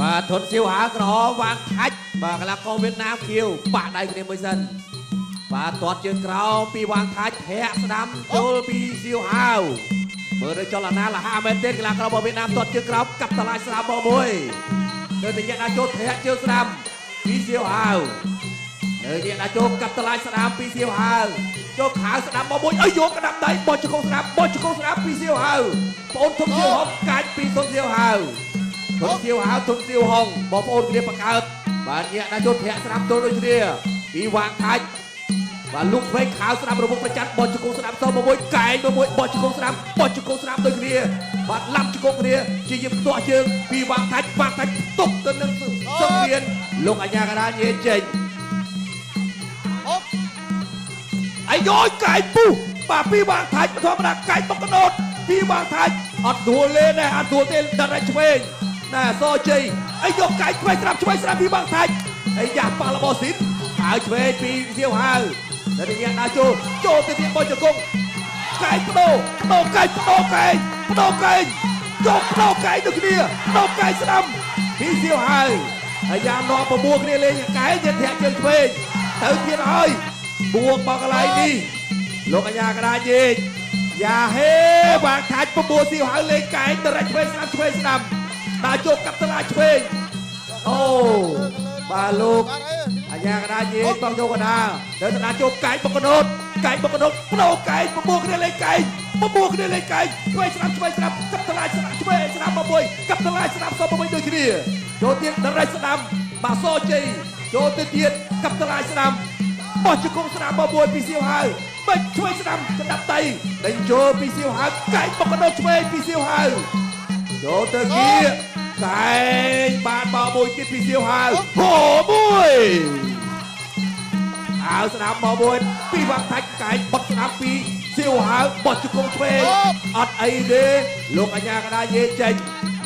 បាទធុនសៀវហាក្រហមវាងខាច់បាទកីឡាករវៀតណាមខៀវបាក់ដៃគ្នាមួយសិនបាទទាត់ជើងក្រោមពីវាងខាច់ធាក់ស្ដាំចូលពីសៀវហាវមើលទៅចលនាលហាមែនទេកីឡាកររបស់វៀតណាមទាត់ជើងក្រោមកាប់តឡាយស្ដាំមកមួយនៅតែញាក់ដាក់ចូលធាក់ជើងស្ដាំពីសៀវហាវនៅញាក់ដាក់ចូលកាប់តឡាយស្ដាំពីសៀវហាវចូលខៅស្ដាំមកមួយអើយយកក្តាប់ដៃបោះជង្គង់ស្ដាំបោះជង្គង់ស្ដាំពីសៀវហាវបងអូនធំសៀវហុងកាច់ពីសុនសៀវហាវ ធុនសៀវហៅធុនសៀវហុងបងប្អូនគ្នាបង្កើតបាទញាក់ដាក់ចូលធាក់ស្ដាំទល់ដូចគ្នាពីវាងខាច់បាទលោកឆ្វេងខៅស្ដាំរបស់ប្រច័នបោះជង្គង់ស្ដាំសមកមួយកែងមកមួយបោះជង្គង់ស្ដាំបោះជង្គង់ស្ដាំដូចគ្នាបាទឡាំជង្គង់គ្នាជាយាមផ្ទាស់ជើងពីវាងខាច់វាងខាច់ផ្ទុកទៅនឹងសង្វៀនលោកអញ្ញាកដាញេចេញ អុក អាយយកែងពុះបាទពីវាងខាច់ធម្មតាកែងបុកកណូតពីវាងខាច់អត់ដួលទេណែអត់ដួលទេដល់តែឆ្វេងណែសជ័យអាយកកែងឆ្វេងស្រាប់ឆ្វេងស្រាប់ពីវាងខាច់អាយ៉ាប៉ាល់របស់ស៊ីនហើយឆ្វេងពីសៀវហៅតែនេះដើរចូលចូលទៅទៀតបោះជង្គង់កែងបដោបដោកែងបដោកែងបដោកែងចូលបដោកែងដូចគ្នាបដោកែងស្ដាំពីសៀវហៅអាយ៉ានាំបបួលគ្នាលេងកែងទៀតធាក់ជើងឆ្វេងទៅទៀតហើយបួងមកកន្លែងនេះលោកអាញាកដាយេកយ៉ាហេបាងខាច់បបួលសៀវហៅលេងកែងទៅរ៉ាច់ឆ្វេងស្ដាំឆ្វេងស្ដាំដើរចូលកាប់តឡាឆ្វេងអូបាទលោក បាទអី អាញាកដាយេកបងយកកដាទៅកដាចូលកែងបុកកណូតកែងបុកកណូតប្ដូរកែងបបួលគ្នាលេងកែងបបួលគ្នាលេងកែងឆ្វេងស្ដាំឆ្វេងស្ដាំកាប់តឡាស្ដាំឆ្វេងស្ដាំមកមួយកាប់តឡាស្ដាំសមកមួយដូចគ្នាចូលទៀតដរិចស្ដាំបាទសជ័យចូលទៅទៀតកាប់តឡាស្ដាំបោះជង្គង់ស្ដាំមកមួយពីសៀវហៅបិចឆ្វេងស្ដាំក្តាប់តៃដេញចូលពីសៀវហៅកែងបុកកណូតឆ្វេងពីសៀវហៅចូលទៅគៀកែងបានមកមួយទៀតពីសៀវហៅហូមួយ អើស្ដាំមកមួយពីវ៉ាក់ថាច់កែងបុកស្ដាំពីសៀវហៅបោះជង្គង់ឆ្វេងអត់អីទេលោកអញ្ញាកដាយេចេញ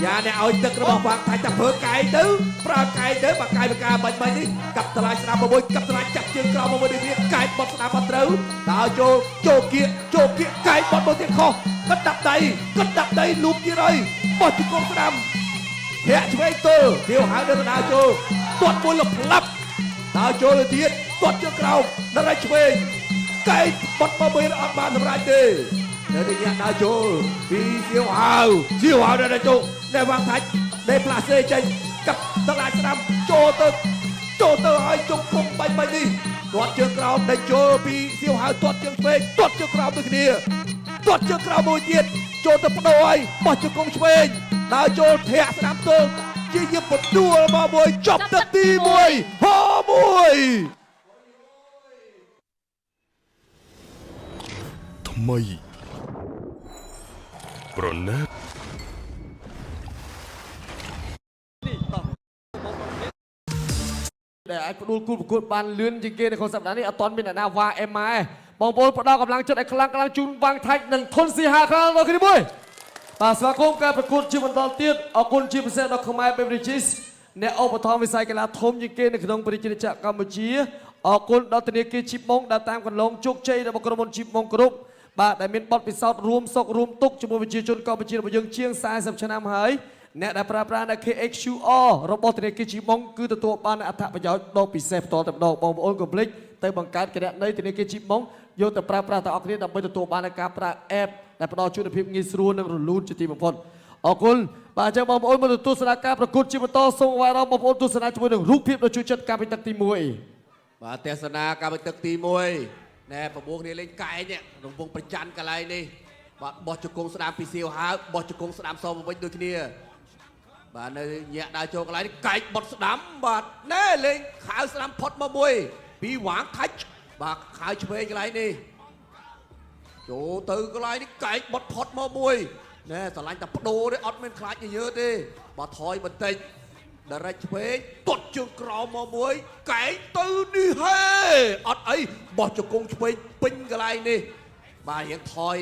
យ៉ាអ្នកឲ្យទឹករបស់វ៉ាក់ថាច់តែធ្វើកែងទៅប្រើកែងទៅបើកែងបកាបាញ់បាញ់នេះកាប់តម្លៃស្ដាំមកមួយកាប់តម្លៃចាប់ជើងក្រោមមកមួយដូចនេះកែងបុកស្ដាំអត់ត្រូវដើរចូលចូលគៀកចូលគៀកកែងបុកមកទៀតខុសកដាប់ដៃកដាប់ដៃលូកទៀតហើយបោះជង្គង់ស្ដាំធាក់ឆ្វេងទល់សៀវហៅនៅកណ្ដាលចូលទាត់មួយលផ្លាប់ ដើរចូលទៅទៀតទាត់ជើងក្រោមដល់ឲ្យឆ្វេងកែងបត់មកវិញអត់បានសម្រេចទេនៅនេះអ្នកដើរចូលពីសៀវហៅសៀវហៅដល់ចូលដែលវាងថាច់ដែលផ្លាសេចេញកាប់តឡាចស្ដាំចូលទៅចូលទៅឲ្យជង្គង់បាញ់បាញ់នេះទាត់ជើងក្រោមដែលចូលពីសៀវហៅទាត់ជើងឆ្វេងទាត់ជើងក្រោមដូចគ្នាទាត់ជើងក្រោមមួយទៀតចូលទៅបដូរឲ្យបោះជង្គង់ឆ្វេងដើរចូលធាក់ស្ដាំទល់ជាយាបដួលមកមួយចប់ទឹកទី1ហោមួយ ថ្មីប្រណិត ដែលអាចផ្ដួលគូប្រកួតបានលឿនជាងគេនៅក្នុងសប្តាហ៍នេះអត់ទាន់មានអ្នកណាវ៉ាអេម៉ាទេបងប្អូនផ្ដល់កម្លាំងចិត្តឲ្យខ្លាំងខ្លាំងជូនវ៉ាងថាច់និងធុនស៊ីហាខ្លាំងដល់គ្នាមួយបាទស្វាគមន៍ការប្រកួតជាបន្តទៀតអរគុណជាពិសេសដល់ខ្មែរ Beverages អ្នកឧបត្ថម្ភវិស័យកីឡាធំជាងគេនៅក្នុងប្រជាជាតិកម្ពុជាអរគុណដល់ធនាគារជីបម៉ុងដែលតាមកន្លងជោគជ័យរបស់ក្រុមហ៊ុនជីបម៉ុងគ្រប់បាទដែលមានបទពិសោធន៍រួមសុខរួមទុក្ខជាមួយប្រជាជនកម្ពុជារបស់យើងជាង40ឆ្នាំហើយអ្នកដែលប្រើប្រាស់នៅ KHQR របស់ធនាគារជីបម៉ុងគឺទទួលបានអត្ថប្រយោជន៍ដ៏ពិសេសផ្ទាល់តែម្ដងបងប្អូនកុំភ្លេចទៅបង្កើតគណនីធនាគារជីបម៉ុងយកទៅប្រើប្រាស់ទាំងអស់គ្នាដើម្បីទទួលបាននូវការប្រើ app ដែលផ្ដល់ជូននូវភាពងាយស្រួលនិងរលូនជាទីបំផុតអរគុណបាទអញ្ចឹងបងប្អូនមកទស្សនាការប្រកួតជាបន្តសូមអរបងប្អូនទស្សនាជាមួយនឹងរូបភាពដ៏ជួយចិត្តកាលពីទឹកទី1 បាទទេសនាការវិទឹកទី1ណែប្រមួគ្នាលេងកែងនេះរង្វង់ប្រច័នកន្លែងនេះបាទបោះជង្គង់ស្ដាំពីសៀវហៅបោះជង្គង់ស្ដាំសមកវិញដូចគ្នាបាទនៅញាក់ដើរចូលកន្លែងនេះកែងបត់ស្ដាំបាទណែលេងខៅស្ដាំផុតមកមួយពីវាងខាច់បាទខៅឆ្វេងកន្លែងនេះចូលទៅកន្លែងនេះកែងបត់ផុតមកមួយណែស្រឡាញ់តែបដូរទេអត់មានខ្លាចញញើទេបាទថយបន្តិច ដរិចឆ្វេងទាត់ជើងក្រោមមកមួយកែងទៅនេះហេអត់អីបោះជង្គង់ឆ្វេងពេញកន្លែងនេះបាទរៀងថយ